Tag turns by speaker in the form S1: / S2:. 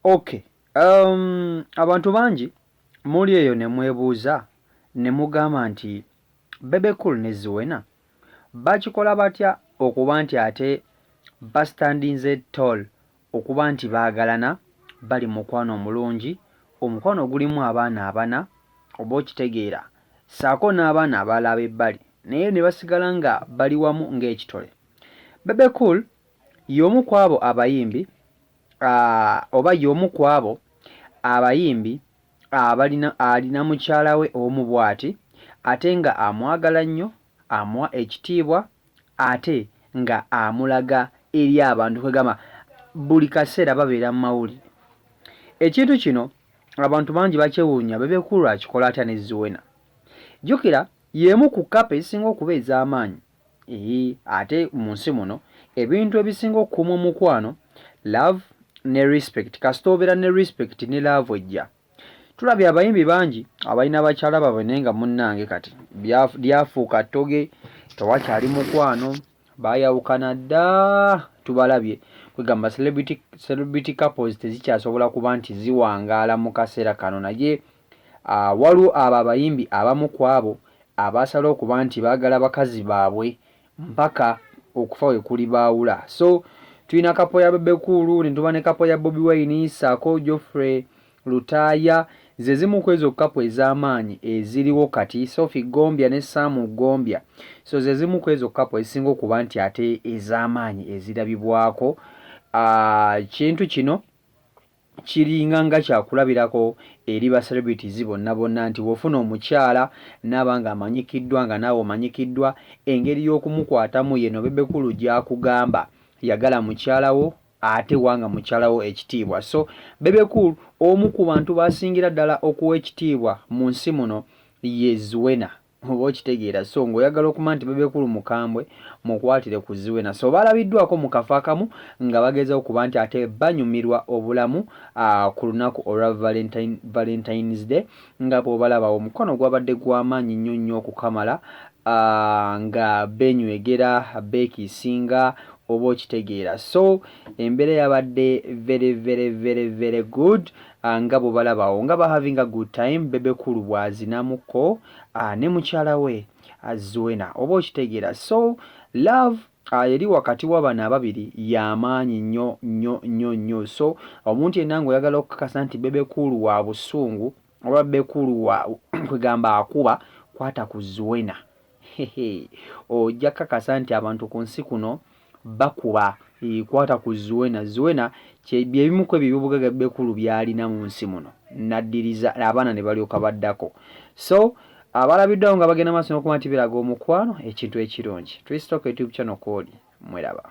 S1: Okay, abantu bangi muli eyo ne mwebuuza ne mugamba nti Bebe Cool ne Zuena bakikola batya okuba nti ate bastandinze tall okuba nti baagalana, bali mu mukwano omulungi, omukwano ogulimu abaana abana oba okitegeera, ssaako n'abaana abalala ab'ebbali naye ne basigala nga bali wamu ng'ekitole. Bebe Cool y'omu ku abo abayimbi oba y'omu ku abo abayimbi abalina alina mukyala we omu bw'ati ate nga amwagala nnyo, amuwa ekitiibwa ate nga amulaga eri abantu kwegamba buli kaseera babeera mu mawulire. Ekintu kino abantu bangi bakyewuunya Bebe Cool akikola atya ne Zuena. Jjukira y'emu ku kkapa ezisinga okuba ez'amaanyi Eeh ate munsi muno ebintu ebisinga okukuuma omukwano love ne respect kasita obeera ne respect ne love ejja. Tulabye abayimbi bangi abalina bakyala babwe naye nga munnange kati lyafuuka ttoge tewakyali mukwano bayawukana dda tubalabye kwegamba celebrity, celebrity couples tezikyasobola kuba nti ziwangaala mu kaseera kano naye Waliwo abo abayimbi abamu ku abo abasala okuba nti baagala bakazi baabwe mpaka okufa we kulibaawula. So tulina kapo ya Bebe Cool ne tuba ne kapo ya Bobi Wine ssaako Geoffrey Lutaaya ze zimu ku ezo kapo ez'amaanyi eziriwo kati Sophie Gombya ne Sam Gombya so ze zimu ku ezo kapo ezisinga okuba nti ate ez'amaanyi ezirabibwako. Kintu kino Kiringa nga kyakulabirako eri ba celebrities bonna bonna nti bw'ofuna omukyala n'aba nga amanyikiddwa nga naawe omanyikiddwa, engeri y'okumukwatamu y'eno Bebe Cool gy'akugamba, yagala mukyala wo ate wanga mukyala wo ekitiibwa. So Bebe Cool omu ku bantu b'asingira ddala okuwa ekitiibwa mu nsi muno ye Zuena. Oba okitegeera so ng'oyagala okumanya nti Bebe Cool mukambwe mukwatire ku Zuena. So balabiddwako mu kafo akamu nga bagezaako okuba nti ate banyumirwa obulamu ku lunaku olwa Valentine, Valentine's Day nga bw'obalaba omukwano gwabadde gwa maanyi nnyo nnyo okukamala nga beenywegera, beekiisinga oba okitegeera. So embeera yabadde very very very very good nga bw'obalaba awo nga ba having a good time Bebe Cool bw'azinamukko ne mukyala we Zuena oba okitegeera so love eri wakati wa bano ababiri yamaanyi nnyo nnyo nnyo nnyo so omuntu yenna ng'oyagala okukakasa nti Bebe Cool wa busungu oba Bebe Cool wa kwegamba akuba kwata ku Zuena ojja kakasa nti abantu ku nsi kuno bakuba kwata ku Zuena. Zuena byebimu ku ebyo ebyobugagga Bebe Cool byalina mu nsi muno naddiriza abaana ne balyoka baddako so abalabiddwawo nga bagenda maaso n'okuba nti beraga omukwano ekintu ekirungi. Twistalk YouTube channel kwoli mweraba.